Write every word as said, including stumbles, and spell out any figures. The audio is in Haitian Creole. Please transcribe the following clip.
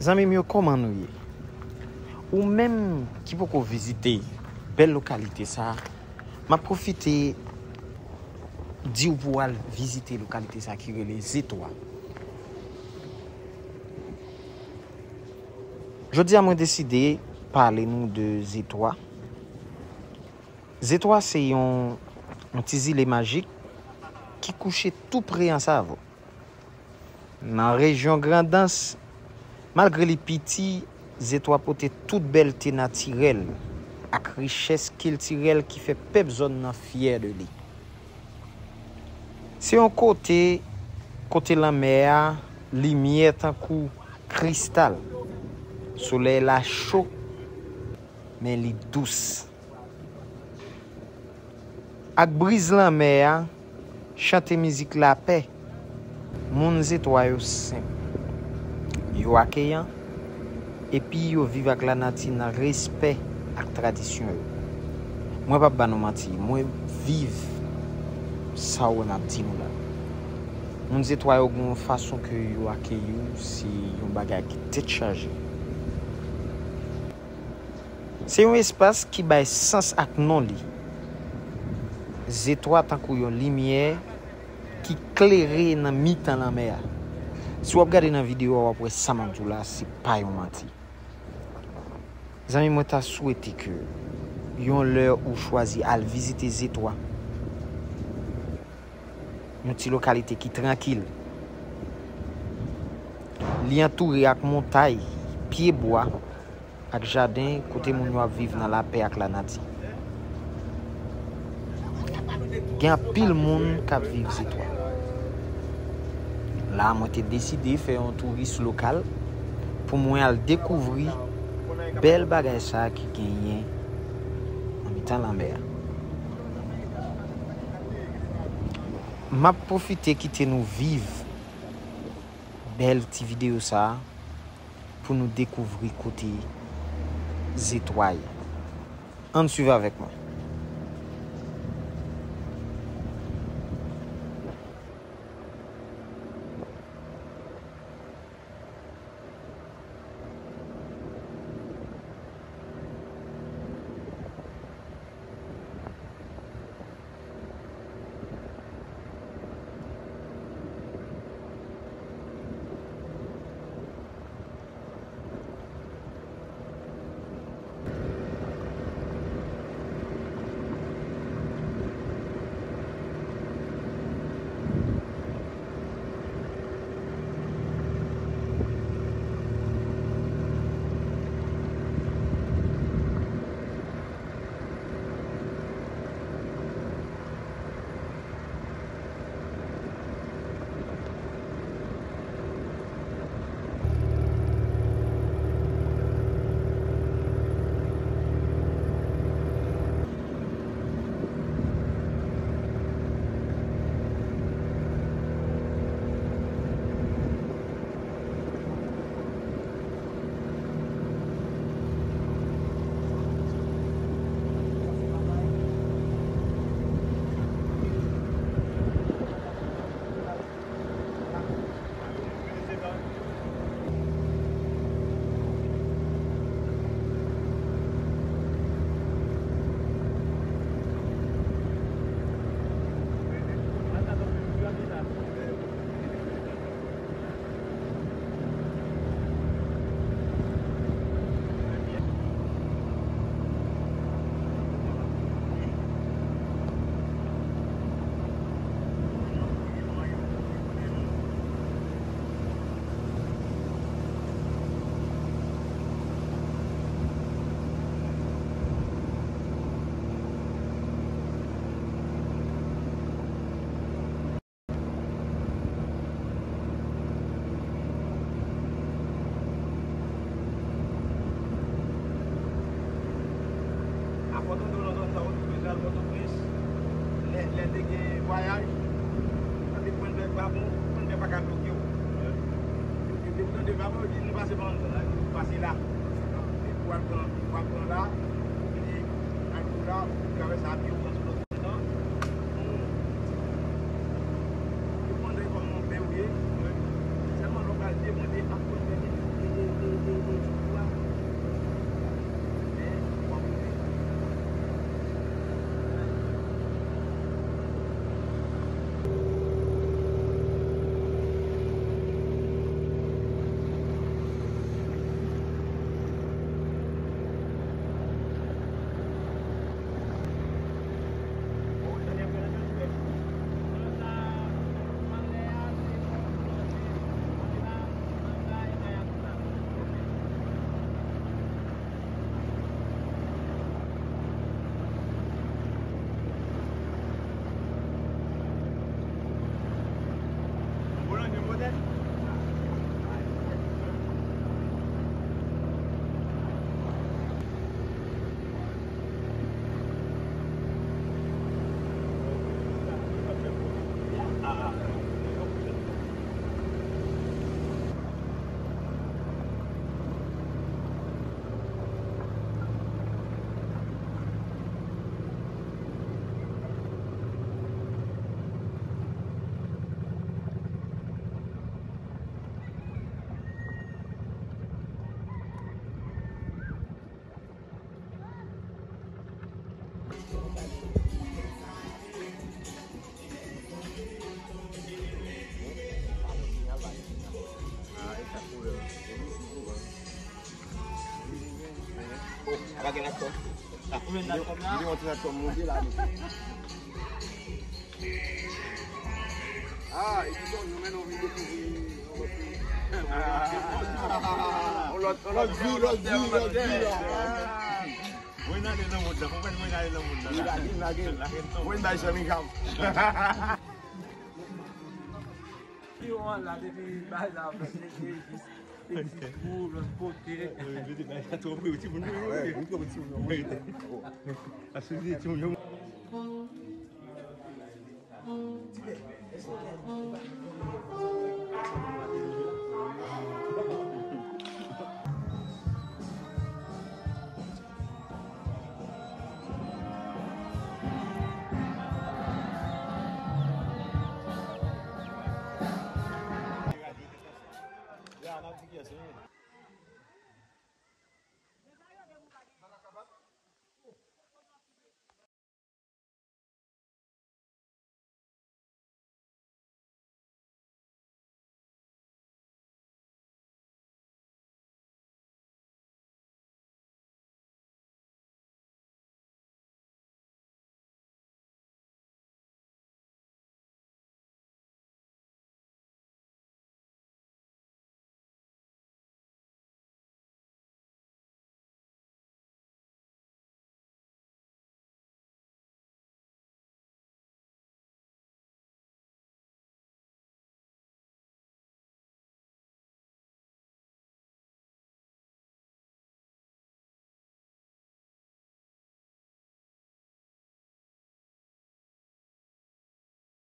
Zanmi m yo, kòman nou ye? Ou menm ki poko vizite bèl lokalite sa a, m ap pwofite di w pou w al vizite lokalite sa a ki rele Zetwa. Jodi a, mwen deside pale nou de Zetwa. Zetwa se yon, yon ti zile majik ki kouche tou pre Ansavo. Nan rejyon Grandans, malgre li piti, Zetwa pote tout bèlte natirèl ak richès kiltirèl ki fè pèp zòn nan fyè de li. Se yon kote, kote lanmè a limyè tankou kristal. Solèy la cho, men li dous. Ak briz lanmè a, chante mizik lapè. Moun Zetwa yo senp, yo akeyan, epi yo viv ak lanati nan respè ak tradisyon yo. Mwen p ap ba nou manti, mwen viv sa w wè m ap di nou la. Moun Zetwa yo gen yon fason ke yo akeyi w, se yon bagay ki tèt chaje. Se yon espas ki bay sans ak non li. Zetwa tankou yon limyè ki klere nan mitan lanmè a. Si w ap gade nan videyo a, w ap wè sa m ap di w la, se pa yon manti. Zanmi, mwen ta swete ke yon lè ou chwazi al vizite Zetwa, yon ti lokalite ki trankil. Li antoure ak montay, pyebwa, ak jaden kote moun yo ap viv nan lapè ak lanati. Gen anpil moun k ap viv Zetwa. La, mwen te deside fè yon touris lokal pou mwen al dekouvri bèl bagay sa a ki genyen nan mitan lanmè a. M ap pwofite kite nou viv bèl ti videyo sa a pou nou dekouvri kote Zetwa ye. Ann swiv avèk mwen. A Pòtoprens, lè, lè te gen vwayaj, tande pwen dè pa bon, pwen dè pa ka bloke w. Depi w tande pa bon, yo di nou pase pa anndan la, nou pase la. Depi w al pran, w al pran la, ou vini al pou la, ou travèse a pye, ou pran sou lòt. Yo pran w kòm yon bè ou ye. Sèlman lè w pral demonte ak pwen dè, e, e, e, Pa gen natcom. Ou menm natcom la? Li yon ti natcom monte la, mesye. Ah, epi bon, nou menm nou vin dekouvri yon lòt peyi. Yon lòt, yon lòt vi, lòt vi, lòt vi la. Mwen ale nan mond la, konprann mwen ale nan mond la. Lage, lage. Mwen bay zanmi Cam. Pi w an la depi bay la fè se jis. Ti twou lòt kote. Mete bay sa twò pre, timoun yo. Wi, ou twò pre timoun yo. Asousi timoun yo. Ya, n ap di kiyès, wi.